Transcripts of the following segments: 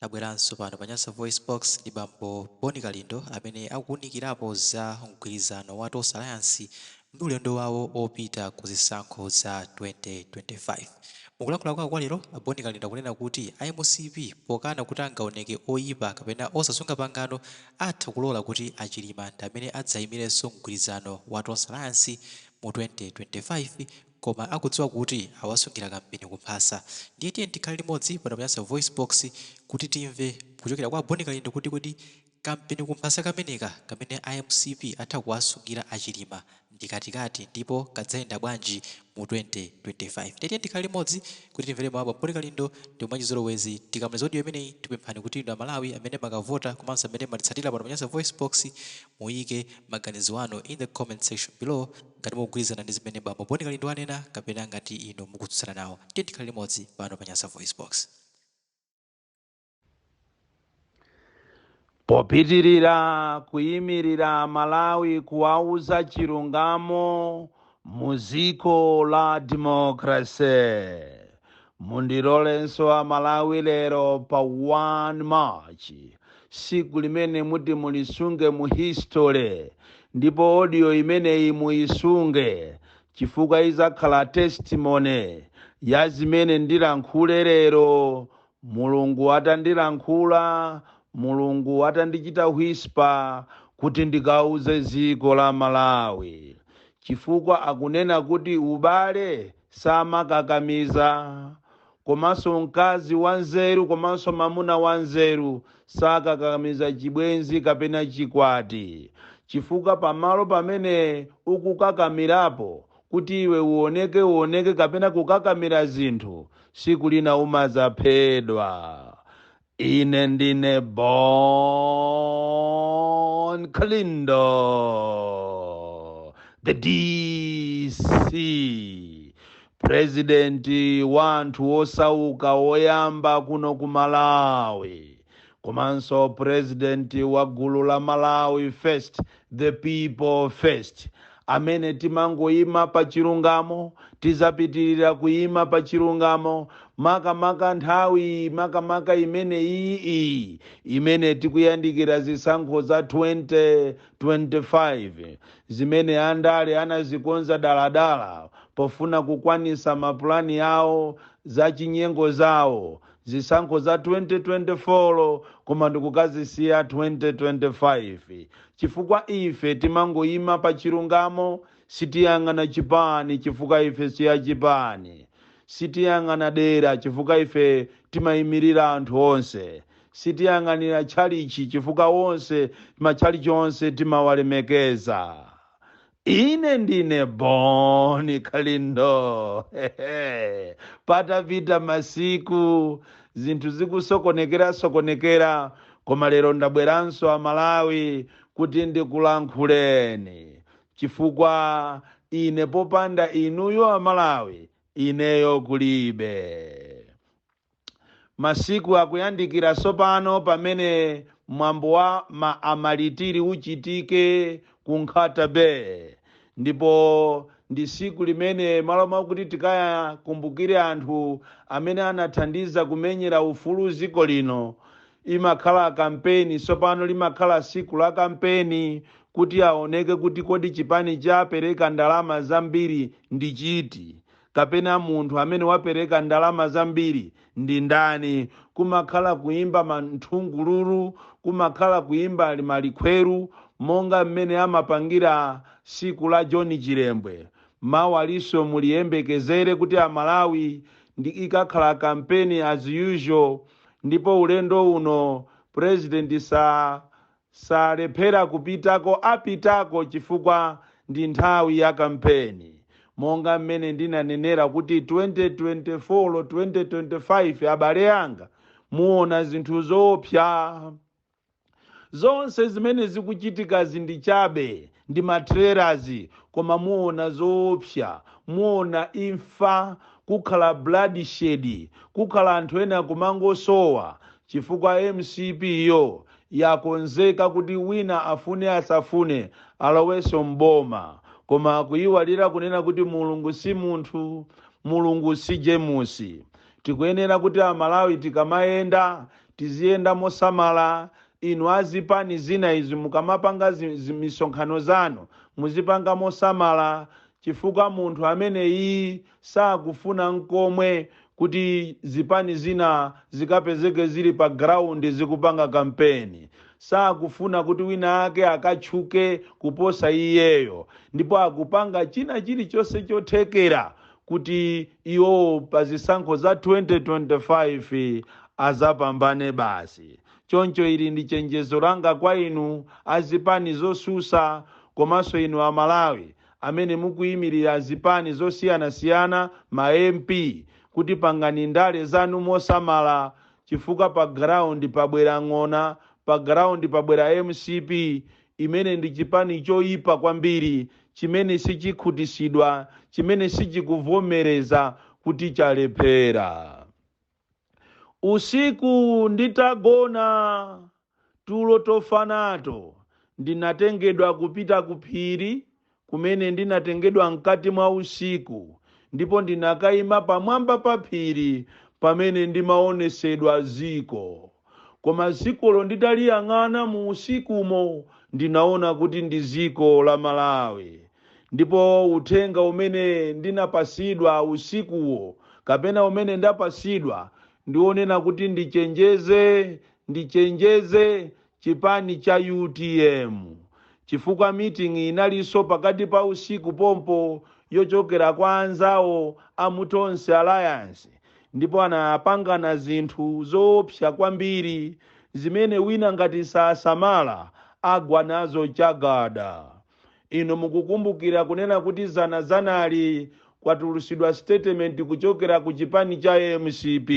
Tabweranso pano pa Nyasa VoiceBox ndi bambo Bon Kalindo amene akuwunikirapo za mgwirizano wa Tonse Alliance ndi ulendo wawo opita ku zisankho za 2025. Mukulankhula kwawo kwa lero, a Bon Kalindo akunena kuti a mcp pokana kuti angaoneke oyipa kapena osasunga pangano atha kulola kuti a Chilima ndi amene adzayimirenso mgwirizano wa Tonse Alliance mu 2025 koma akudziwa kuti awasungira kampeni kumphasa. Ndiye tiyeni tikhale limodzi pano pa Nyasa VoiceBox kuti timve kuchokera kwa a Bon Kalindo kuti kodi kampeni kumphasa kameneka kamene a mcp atha kuwasungira a Chilima ndi katikati ndipo kadzayenda bwanji mu 2025. Ndiye tiyeni tikhale limodzi kuti timvere mawu a Bon Kalindo ndipo mwachizolowezi tikamaliza audio imeneyi tikupemphani kuti inu Amalawi amene makavota komanso amene matitsatira pano pa Nyasa VoiceBox muyike maganizo anu in the comment section below ngati mukugwirizana ndi zimene bambo Bon Kalindo anena kapena ngati inu mukutsutsana nawo. Tiyeni tikhale limodzi pano pa Nyasa VoiceBox. Popitirira kuyimirira Amalawi kuwauza chilungamo mu dziko la democracy, mundilolenso Amalawi lero pa 1 March, siku limene muti mulisunge mu history, ndipo audio imeneyi muyisunge chifukwa izakhala testimony ya zimene ndilankhule lero. Mulungu atandilankhula, Mulungu atandichita whisper kuti ndikauze dziko la Malawi, chifukwa akunena kuti ubale samakakamiza, komanso mkazi wanzeru komanso mamuna wanzeru sakakamiza chibwenzi kapena chikwati, chifukwa pamalo pamene ukukakamirapo kuti iwe uoneke uoneke kapena kukakamira zinthu, siku lina umazaphedwa. Ine ndine Bon Kalindo, the DC, president wa anthu osauka woyamba kuno ku Malawi, komanso president wa gulu la Malawi First, the people first, amene timangoyima pa chilungamo, tizapitirira kuyima pa chilungamo, makamaka nthawi makamaka imene iyi imene tikuyandikira zisankho za 2025, zimene andale anazikonza daladala pofuna kukwanisa mapulani awo za chinyengo zawo, zisankho za 2024 koma ndikukazisiya 2025, chifukwa ife timangoyima pa chilungamo. Sitiyang'ana chipani chifukwa ife siya chipani, sitiyang'ana dera chifukwa ife timayimirira anthu onse, sitiyang'anira tchalichi chifukwa onse matchalichi onse timawalemekeza. Ine ndine Bon Kalindo. Patapita masiku zinthu zikusokonekera sokonekera, koma lero ndabweranso Amalawi kuti ndikulankhuleni, chifukwa ine popanda inuyo Amalawi ineyo kulibe. Masiku akuyandikira sopano pamene mwambo wa ma amalitiri uchitike ku Nkhata Bay, ndipo ndi siku limene malo mwakuti tikayakumbukire anthu amene anathandiza kumenyera ufulu dziko lino, imakhala kampeni. Sopano limakhala siku la kampeni kuti aoneke kuti kodi chipani chapereka ndalama zambiri ndi chiti, kapena munthu amene wapereka ndalama zambiri ndi ndani. Kumakhala kuimba manthungululu, kumakhala kuimba malikhweru, monga mmene amapangira siku la John Chilembwe. Mawaliso muliyembekezere kuti Amalawi ndi ikakhala kampeni as usual, ndipo ulendo uno president salephera kupitako, apitako chifukwa ndi nthawi ya kampeni. Monga mmene ndinanenera kuti 2024 2025, abale anga, muona zinthu zoopsa. Zonse zimene zikuchitikazi ndi chabe, ndi matrailers, koma muona zoopsa, muona imfa, kukhala bloodshed, kukhala anthu ena kumangosowa, chifukwa MCP yo yakonzeka kuti wina afune asafune alowenso mboma. Koma akuyiwalira kunena kuti Mulungu si munthu, Mulungu si Jemusi. Tikuyenera kuti Amalawi tikamayenda Tiziyenda mosamala. Inu azipani zina izi, mukamapanga misonkhano zanu muzipanga mosamala, chifukwa munthu ameneyi sakufuna nkomwe kuti zipani zina zikapezeke zili pa ground zikupanga kampeni. Sakufuna kuti wina ake akatchuke kuposa iyeyo, ndipo akupanga china chilichonse chothekera kuti iwo pa zisankho za 2025 azapambane basi. Choncho ili ndi chenjezo langa kwa inu azipani zosusa, komanso inu Amalawi amene mukuyimirira zipani zosiyanasiyana, ma MP, kuti pangani ndale zanu mosamala, chifukwa pa ground pabwera ng'ona, pa ground pabwera MCP, imene ndi chipani choyipa kwambiri, chimene sichikhutisidwa, chimene sichikuvomereza kuti chalephera. Usiku nditagona tulo tofanato, ndinatengedwa kupita ku phiri, kumene ndinatengedwa mkati mwa usiku, ndipo ndinakayima pamwamba pa phiri pamene ndimaonesedwa ziko. Koma zikolo nditaliyang'ana mu usikumo, ndinaona kuti ndi ziko la Malawi. Ndipo uthenga umene ndinapasidwa usikuwo, kapena umene ndapasidwa, ndionena kuti ndichenjeze chipani cha UTM, chifukwa meeting inalinso pakati pa usiku pompo yochokera kwa anzawo a mu Tonse Alliance, ndipo anapangana zinthu zoopsa kwambiri zimene wina ngati sasamala agwa nazo chagada. Inu mukukumbukira kunena kuti zanazanali kwatulusidwa statement kuchokera ku chipani cha MCP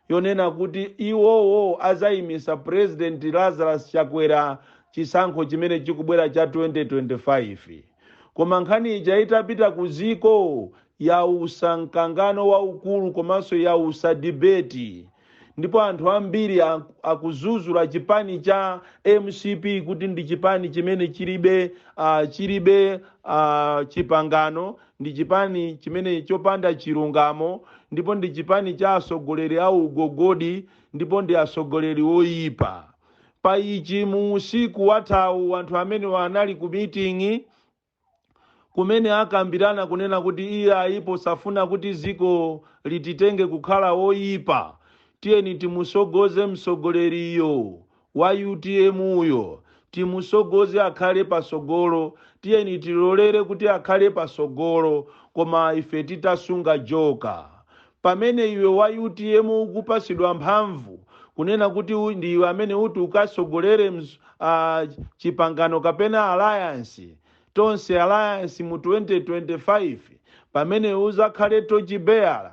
yonena kuti iwowo azayimisa President Lazarus Chakwera chisankho chimene chikubwera cha 2025. Koma nkhani ija itapita ku ziko, yausa mkangano waukulu komanso yausa debate, ndipo anthu ambiri akuzuzula chipani cha MCP kuti ndi chipani chimene chilibe chipangano, ndi chipani chimene chopanda chilungamo, ndipo ndi chipani cha atsogoleri a ugogodi, ndipo ndi atsogoleri oyipa. Pa ichi, mu usiku wathawu anthu amene anali ku meeting kumene akambirana kunena kuti iye ayipo safuna kuti ziko lititenge kukhala woyipa, tiyeni timusogoze msogoleriyo wa UTM uyo, timusogoze akhale pasogolo, tiyeni tilolere kuti akhale pasogolo, koma ife titasunga joker. Pamene iwe wa UTM ukupasidwa mphamvu kunena kuti ndiwe amene uti ukasogolere chipangano kapena alliance, Tonse Alliance, mu 2025, pamene uzakhale torchbearer,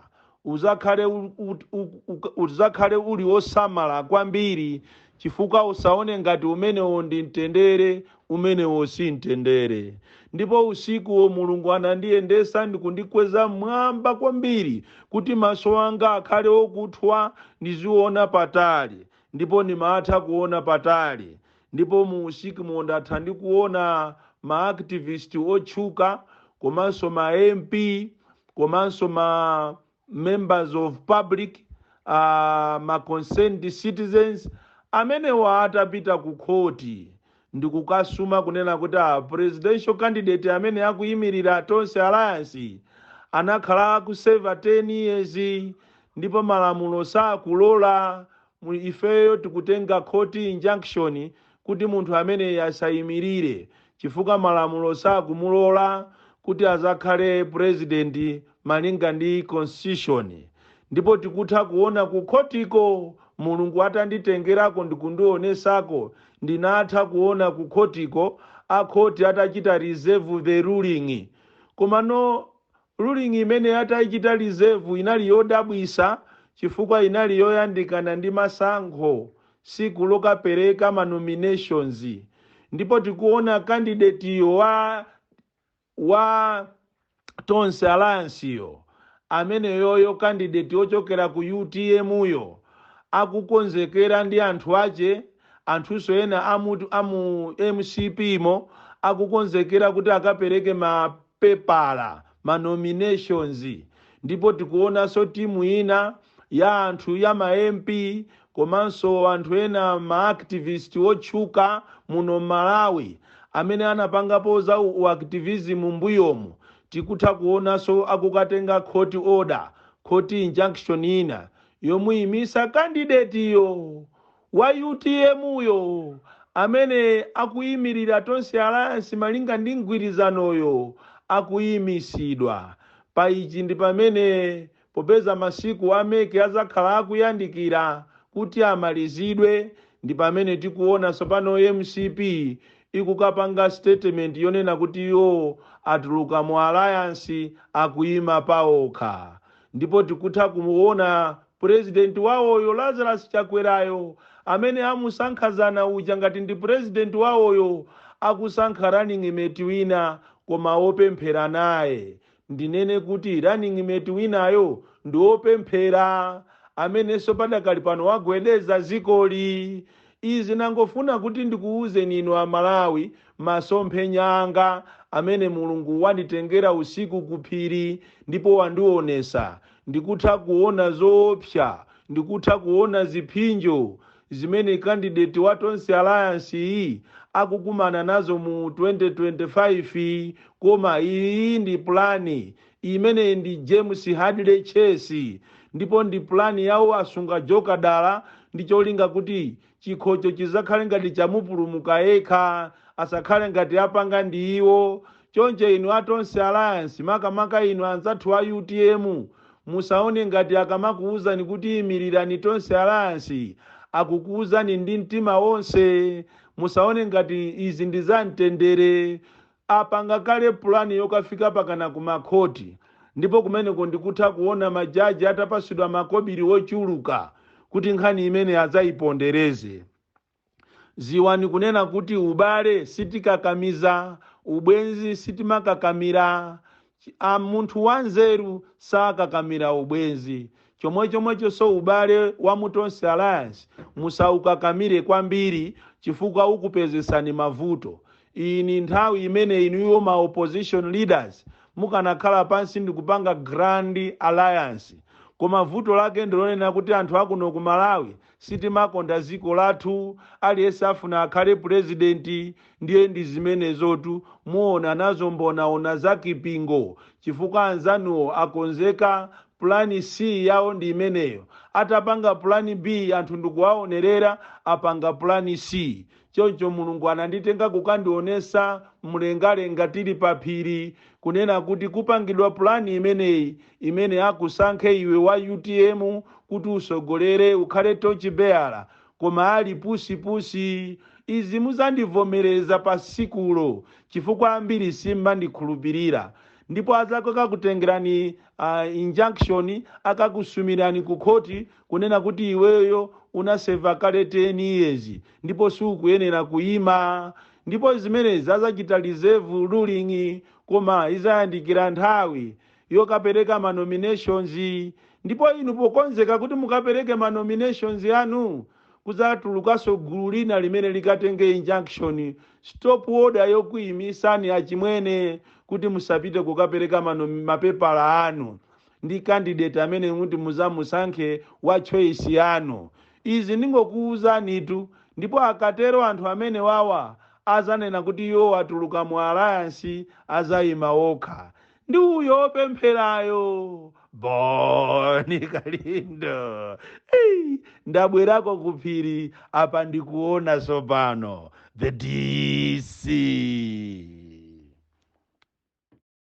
uzakhale uli wosamala kwambiri, chifukwa usaone ngati umenewo ndi mtendere, umenewo si mtendere. Ndipo usikuwo Mulungu anandiyendesa ndikundikweza mmwamba kwambiri kuti maso anga akhale okuthwa, ndiziona patali, ndipo ndimatha kuona patali. Ndipo mu usiku ndatha ndi kuona ma activist otchuka, komanso ma MP, komanso ma members of public, ma concerned citizens amenewa atapita ku khoti ndikukasuma kunena kuti a presidential candidate amene akuyimirira Tonse Alliance anakhala akuseva 10 years, ndipo malamulo sakulola. Ifeyo tikutenga court injunction kuti munthu amene asayimirire, chifukwa malamulo sakumulola kuti azakhale president malinga ndi constitution. Ndipo tikutha kuona ku khotiko, Mulungu atanditengerako ndikundionesako, ndinatha kuona ku khotiko akhoti atachita reserve the ruling. Komano ruling imene atayichita reserve inali yodabwisa, chifukwa inali yoyandikana ndi masankho, siku lokapereka ma nominations, ndipo tikuona candidate wa Tonse Alliance yo, amene yoyo candidate yochokera ku UTM yo, akukonzekera ndi anthu ache, anthunso ena amu MCP mo, akukonzekera kuti akapereke mapepala ma nominations. Ndipo tikuonanso timu ina ya anthu ya ma MP. Komanso anthu ena, maactivist otchuka muno Malawi amene anapangapo za uactivism mbuyomu, tikutha kuonanso akukatenga court order, court injunction ina yomuyimisa candidateyo wa UTM yo amene akuyimirira Tonse Alliance malinga ndi mgwirizanoyo akuyimisidwa. Pa ichi ndi pamene, popeza masiku a MEC azakhala akuyandikira kuti amalizidwe, ndi pamene tikuona tsopano MCP ikukapanga statement yonena kuti iwo atuluka mu alliance, akuyima paokha. Ndipo tikutha kumuona purezidenti wawoyo Lazarus Chakwerayo, amene amusankhazana uja ngati ndi purezidenti wawoyo, akusankha running mate wina koma wopemphera naye. Ndinene kuti running mate winayo ndi wopemphera amenenso padakali pano wagwedeza zikoli. Izi nangofuna kuti ndikuwuzeni inu Amalawi masomphenya anga amene Mulungu wanditengera usiku kuphiri ndipo wandionesa. Ndikutha kuona zoopsa, ndikutha kuona ziphinjo zimene candidate wa Tonse Alliance iyi akukumana nazo mu 2025. Koma iyi ndi plan imene ndi James Hadley Chase, ndipo ndi plan yawo. Asunga joka dala ndi cholinga kuti chikhocho chizakhale ngati chamupulumuka yekha, asakhale ngati apanga ndi iwo. Choncho inu a Tonse Alliance, makamaka inu anzathu a UTM, musaone ngati akamakuwuzani kuti imirirani Tonse Alliance akukuwuzani ndi mtima wonse. Musaone ngati izi ndi za mtendere. Apanga kale pulani yokafika pakana kumakhoti, ndipo kumeneko ndikutha kuona majaji atapasidwa makobiri wochuluka kuti nkhani imene adzayipondereze. Ziwani kunena kuti ubale sitikakamiza, ubwenzi sitimakakamira. A munthu wanzeru sakakamira ubwenzi. Chomwechomwecho ubale wa mu Tonse Alliance musaukakamire kwambiri, chifukwa ukupezesani mavuto. Iyi ni nthawi imene inuyo ma opposition leaders mukanakhala pansi ndikupanga grand alliance. Koma vuto lake ndilonena kuti anthu akuno ku Malawi sitimakonda dziko lathu, aliyense afuna akhale purezidenti. Ndiye ndi zimenezotu, muona nazo mbonaona za kipingo, chifukwa anzanuwo akonzeka. Plan C yawo ndi imeneyo. Atapanga plan B anthu ndikuwaonerera, apanga plan C. Choncho Mulungu ananditenga kukandionesa mlengalenga tili pa phiri kunena kuti kupangidwa pulani imeneyi imene akusankhe iwe wa UTM kuti usogolere, ukhale torch bearer, koma ali pusipusi. Izi muzandivomereza pa sikulo, chifukwa ambiri simmandikhulupirira. Ndipo azakakutengerani injunction, akakusumirani ku khoti kunena kuti iweyo unaseva kale 10 years ndipo sukuyenera kuyima. Ndipo zimenezi azachita reserve ruling, koma izayandikira nthawi yokapereka ma nominations, ndipo inu pokonzeka kuti mukapereke ma nominations yanu, kuzatulukanso gulu lina limene likatenge injunction, stop order yokuyimisani achimwene kuti musapite kukapereka mapepala anu ndi candidate amene muti muzamusankhe wa choice yanu. Izi ndingokuwuzanitu. Ndipo akatero anthu amene wawa azanena kuti iwo atuluka mu alliance, azayima okha. Ndi uyo opempherayo Boni Kalindo. Ei, ndabwerako kuphiri apa, ndikuona sopano the DC.